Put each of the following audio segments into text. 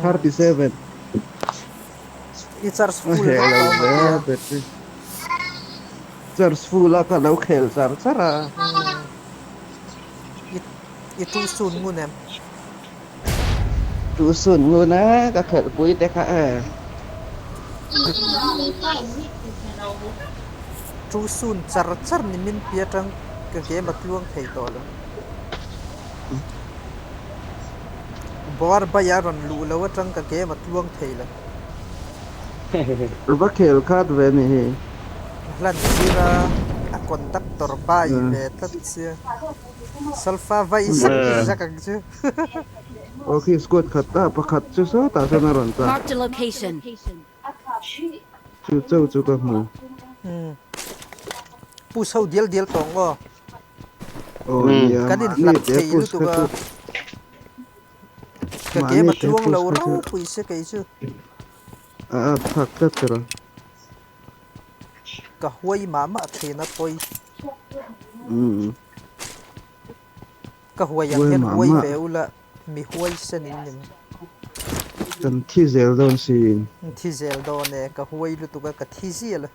37. I charge A full heh vek lo tawh ve matia. Battery. Charge full a ka lo khel char char a. I i tu sun ngun em? Tu sun ngun e ka khelh pui te kha e. Tu sun char char ni min pi atang ka game a tluang thei tawh lo. Bawr bai a rawn luh lo atang ka game a tluang thei lo. Va khel khat ve ni hi. Hlan zir a a conductor bai ve tlat sia. Solfa vai zak zak ang chu. Aw khi squad khat a pakhat chu sawtah chuan a rawn tla. Marked a location. Chu cho chu ka hmu. Push ho dial dial tawh ang aw. Aw nia Kan mahni inhlat te thei push lutuk kha a. chu. Ka Mahni game a te tluang push lo kha chu. ropui se kei chu. A at phak tlat tawh. Ka huai mah mah thin a pawi. Ka huai ang Huai hian mah huai mah. ve ula mi huai sen in ni mai. Kan thi zel dawn si. Thi zel dawn e, ka huai lutuk a ka thi zia lo.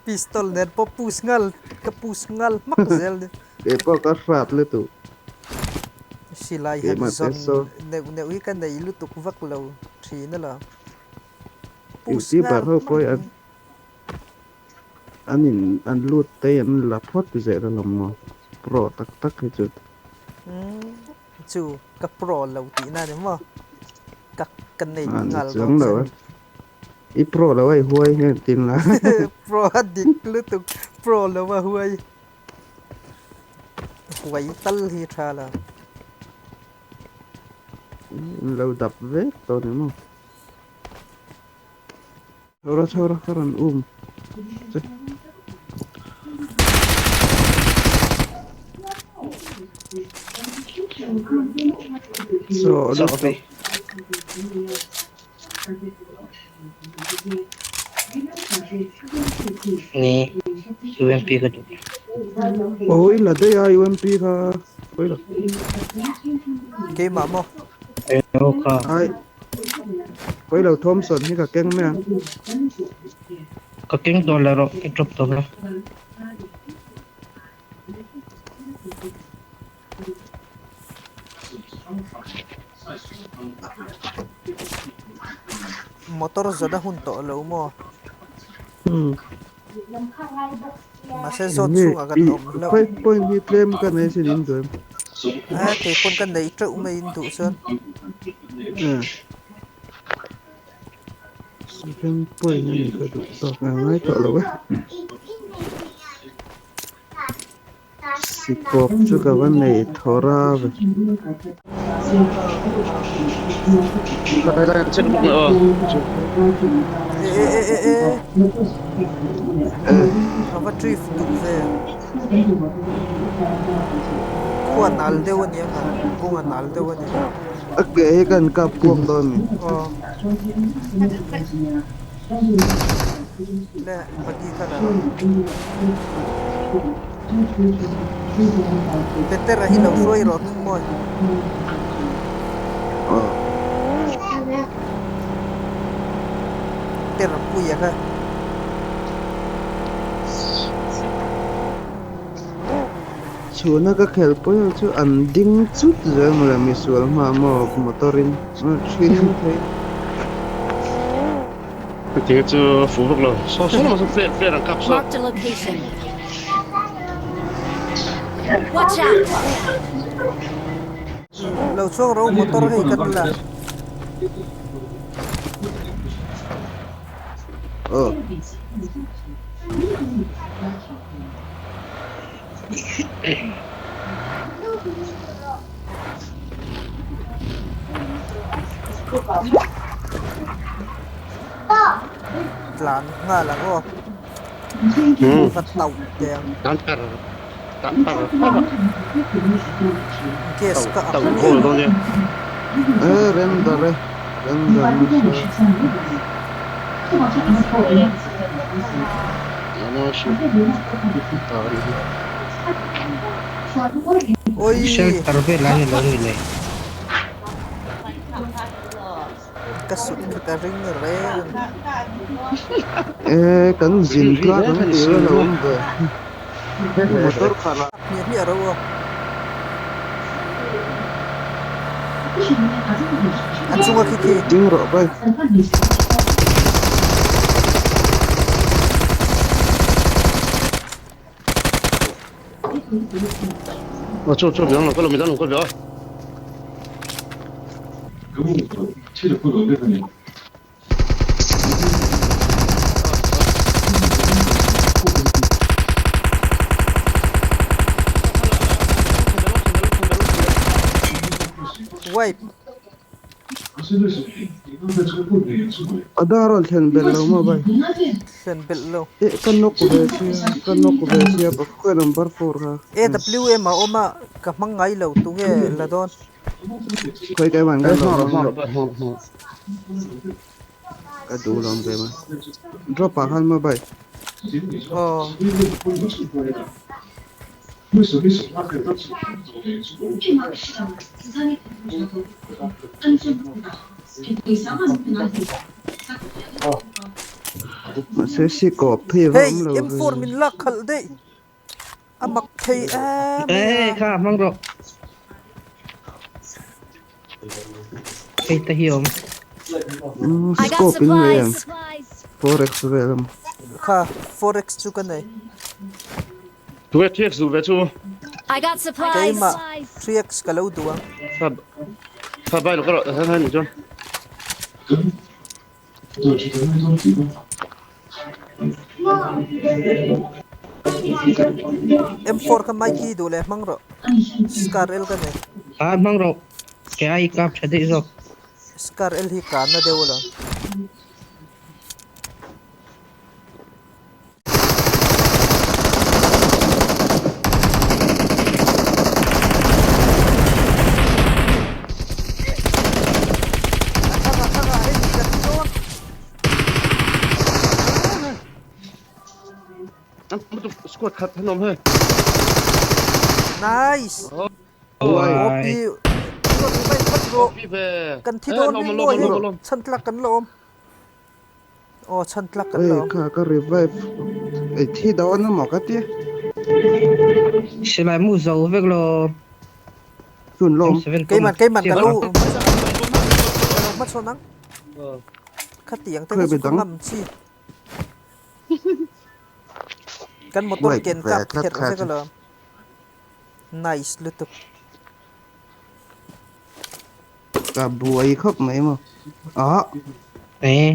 Pistol nen pawh push nghal ka push nghal hmak zel ni. Kei pawh ka hrat lutuk. Silai han Keimah te zawn saw. neuh neuh hi ka nei lutuk vak lo thin a la. Push Youtuber nghal ho hmak pawh hi an an in an lut te an la phawt zel alawm maw pro tak tak hi chu. Umm chu ka pro lo tihna a ni maw? Ka ka nei A ni nghal chuang dawn lo che. a. I pro lo a i huai hian tin la. Pro a dik lutuk pro lo a huai. Huai tal hi tha la. In lo dap vek tawh ni maw? Chhawra chhawra ka rawn um che. Chaw lutuk. Ni UMP ka duh. Aw i la daih a UMP kha pawi lo. Keimah maw? Eng kha. Ai pawi lo Thomson hi ka keng mai ang. Ka keng tawh la rawh i drop tawh la. Motor zawna hun tawh lo maw? Mahse zawt chhungah kan awm hlauh. Five point hi tlem ka nei sin in duh em? A kei pawn ka nei teuh mai in duh chuan. Seven point a ni ka duh tawk a ngai tawh lo e. Sikawp chu ka va nei thaw ra ve. E e e e e a va drift duh ve. Khua nal deuh a nia nga kawng a nal deuh a ni. A ke hi kan kap kuak dawn mi. Aw. Le buggy kha la rawh. Petera hi lo hruai rawh hnung mawi. Aw. Tera puia kha. Chhuna ka khelh pawh hi chu an ding chut zel mawle misual hma maw motor in thin thei. Chutiang chu a fuh vak lo. Saw saw lamah sawn flare flare an kap saw. Marked a location. Watch out! Lo chuang ro motor hei kan la. Aw. Tlan nghal ang aw. Va tauh teh ang. Tan par tan par par a. Gas ka ak Tauh miah hawl lo. dawn nia. E render e render nasa. Oi! Shelter vel a ni lo ni le. Ka sut kha ka ring reng. E kan zin tlang ang tih vel a awm ve. Motor khalh ah. Hmiah hmiah ro aw. A chunga khi khi. Ding rawh bai. Chu chu biang lo ka lo midang lo ka bia. Wipe. A dang rawn thlen belh lo maw bai? Thlen belh lo. Eh ka knock ve sia, ka knock ve sia pakhaw number four kha. AWM a awm a, ka hmang ngai lo tunge la dawn. Khawi kai man kan lo hmang lo. Ka duh lo ve mai. Drop ah khan maw bai? Aw. Mahse si kawp phei va Hei awm lo ve. M4 min lak khalh daih. A mak thei em mai Eh a. kha hmang rawh. Hei te hi awm. I got Scope in nei em? supplies. Forex vel em? Kha forex chu ka nei. Tuwe 3x duh ve chu. I got supplies. Keimah 3x ka lo duh ang. Kha kha bai lo ka rawh han han ni chuan. M4 kha Mikey duh leh hmang rawh. Scar L ka nei. Ah hmang rawh. Ke ai kap tha daih zawk. Scar L hi kanna deuh lo. A thang a thang a hei ka ti dawn. Squad khat an awm hei. Nice. Uai. OP chuan i vai vat rawh. OP ve. Kan thi dawn Eh, ring lawm mawi lawm hei lawm. chhan tlak kan la awm. Aw chhan tlak kan la Ei awm. kha ka revive. Ei thi dawn emaw ka ti. Silai mu zo vek lo. Chun lawm. M7 Keiman keiman ka lo ka lo hmachhawn ang. Khatiang te kha chu ka ngam chi. Kan motor Wait, ken ve kap tlat kher kha vek chu. alawm. Nice lutuk. Ka buai khawp mai maw. Ah. Eh.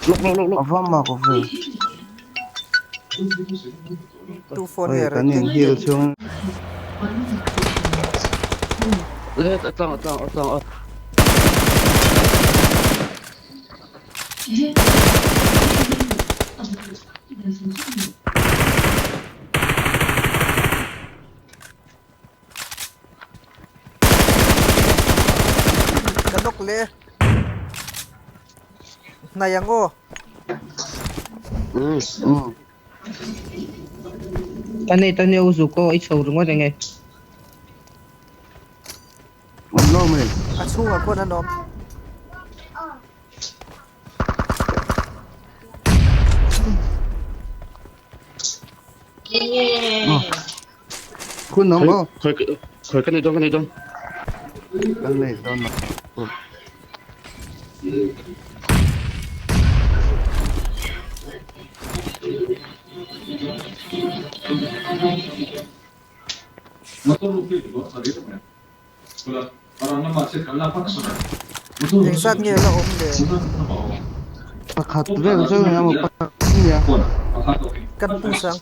Lok lok lok lok. A va mak ve. Tu phone Oi nge kan in rating heal chhung. Eh tlang tlang tlang. Ka nawk leh. Hnai ang aw. Mm. Tani tani u zu ko i chho ringawt enge. Awm lo mai. A chhungah khuan an awm. Khun awm aw. Khawi khawi ka nei dawn ka nei dawn. Kan nei dawn lo. Engzat nge la awm le? Pakhat vel chu eng emaw pakhat nia. Kan push ang.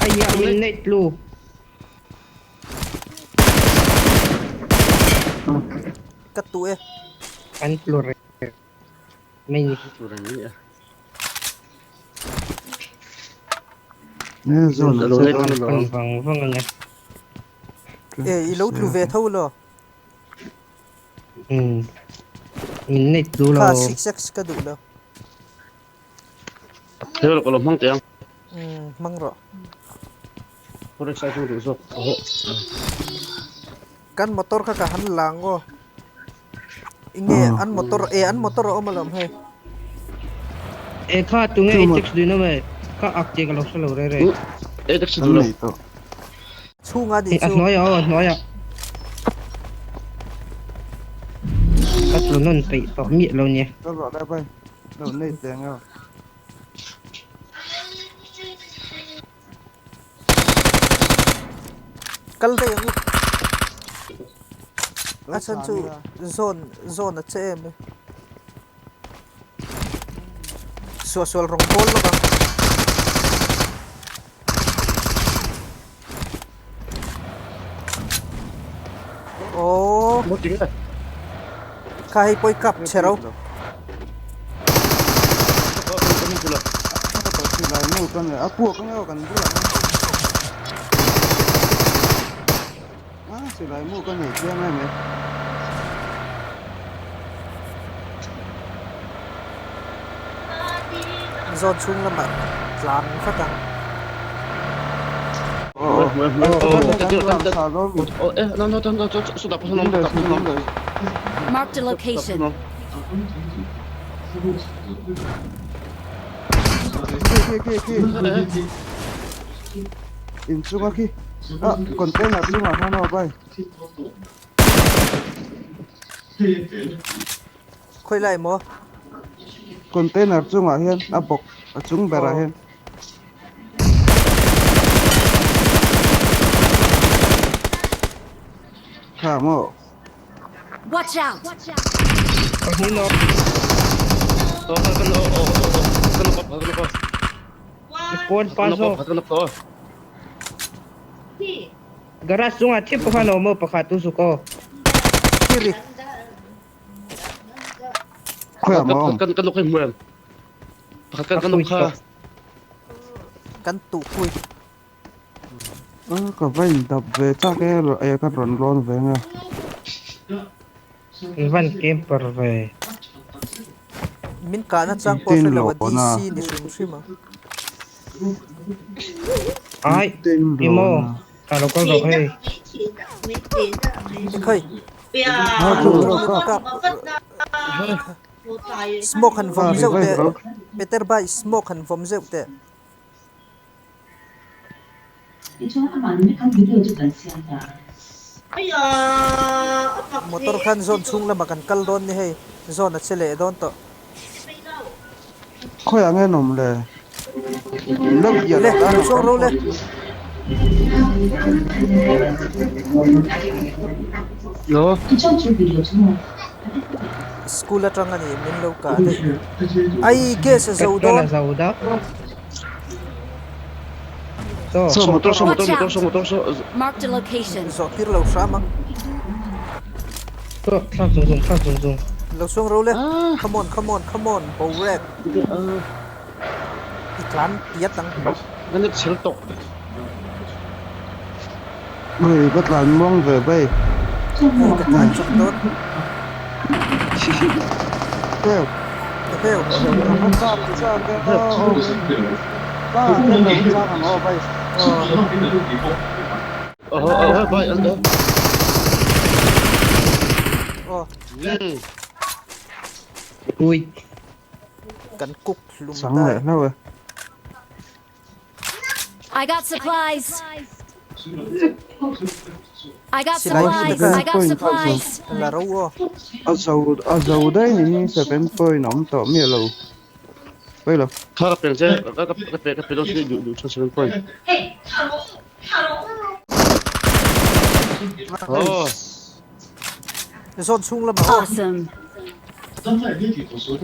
Aya min nei tlu. Ka tu e. An tlu reng mai ni. Tlu reng ni a. Ne zawn a Lo che nei dawn. dawn lo. Kan vang vang ang e. Eh i lo tlu ve tho lo. Hmm. Min nei tlu lo. Kha 6x ka duh lo. Hero ka lo hmang teh ang. Umm hmang rawh. Forex ai chuan duh zawk. Kan motor kha ka han lang aw. Enge an motor e an motor a awm alawm hei. E kha tunge i text duin awm e ka ak tih ka lo hre lo rei rei. E text duh lo. Chhunga nih chu. A hnuai ah aw a hnuai ah. Ka tlu nawn peih tawh miah lo nia. Ka ruah lai bai lo nei teh ang aw. Kal daih ang u. A chhan chu zawn zawn a che em e. Suahsual rawng bawl lawk ang. Aww. Kha hei pawi kap che ro. Zawn chhung lamah tlan vat ang. Marked a location. In chunga khi ah container chungah khan aw bai. Khawi lai maw? Container chungah hian a bawk a chung berah hian. Kha maw? Watch out! Pawn pa zawk. Garage chungah thip khan a awm aw pakhat u zuk aw. Kiri. Khawi ah maw awm? Kan kan hmu em? Pakhat kan kan kha. Kan tuh pui. Ka va in dap ve chak e e ka rawn lawn ve anga. I van camper ve. Min kahna chang pawh hre lo a DC ni hrim hrim a. Ai i maw ka lo kal rawh hei. Ekhai. Smoke han vawm zeuh teh. Peter bhai smoke han vawm zeuh teh. Motor khan zawn chhung lamah kan kal dawn ni hei, zawn a che leh dawn tawh. Khawiah nge an awm le? Le, lo chhuak ro le. School atang a ni min lo kah daih. Ai gas a zo dawn. So motor so motor motor so motor so Marked a location. Zawh tir lo hram ang. So thlak zung zung thlak zung zung. Lo suang ro le. Come on come on come on borek. I tlan piat ang. Nan i chel tok. Ui ka tlan muang ve bai. Hei ka tlan chak dawn. Heu. Heu. Ka chak chak e aw. Ka ka lo chak ang aw bai. Aw aw bai an Aw. Ui. Kan cook hlum ta. Chang leh hlauh e. I got supplies. I got supplies. I got supplies. La ro aw. A zo a zo daih ni hi seven point a awm tawh miah lo. Pawi lo. Kha ka peng che ka ka pe ka pe dawn si duh duh chuan seven point. Oh. Zawn chhung lamah aw. Awesome.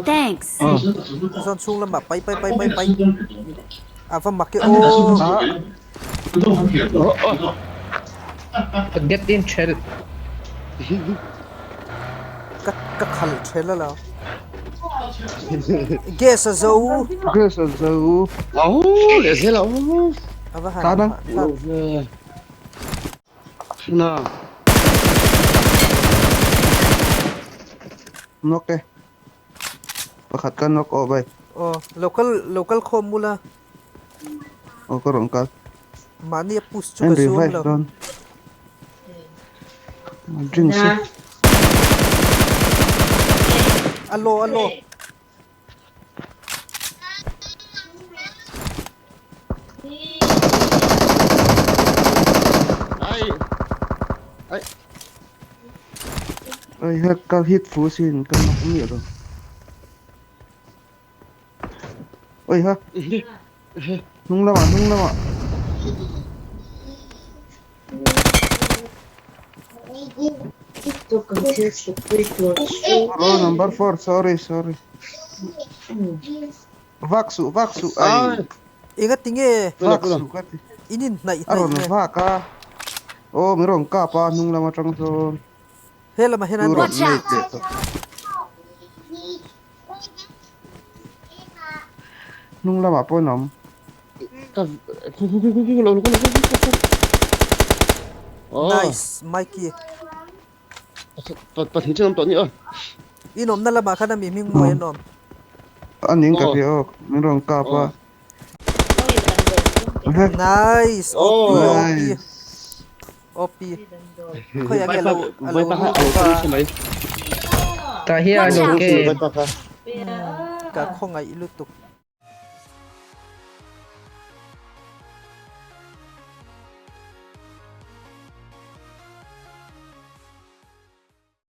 Thanks. Zawn chhung lamah pai pai pai pai pai. A va mak e aw. Get in thel. Ka ka khal thel a lo. Gas a zo. Gas a zo. Au leh zel a aw. A va han. Na. Knock e. Pakhat ka knock aw bai. Aw lo kal lo kal khawm mula. Aw ka rawn kal. Mahni a push chu An ka zuam revive lo. dawn. Drinks hi. A law a law. Ai. Ai. Ai ha ka hit fu sin ka nok mi lo. Oi ha. Hnung lamah hnung lamah. Oh number 4 sorry sorry. Vak suh vak suh ai. Enga tinge Vak suh ka ti. In in hnaih A hnaih rawn nge. vak a. Aw min rawn kap a hnung lam atang chuan. He lamah hian an Tu awm. rawn Watch let out! leh tawh. Hnung lamah pawh an awm. Ka khu khu khu khu lo lo lo lo. Nice Mikey. Pa thing chen tawh ni a. In awmna lamah khan a mi hming mawi an awm. A ning ka hria aw min rawn kap a. Nice OP OP OP. Khawiah nge alo alo ru tawh a. Tah hian Watch an awm out! ke. Ka khawngaih lutuk.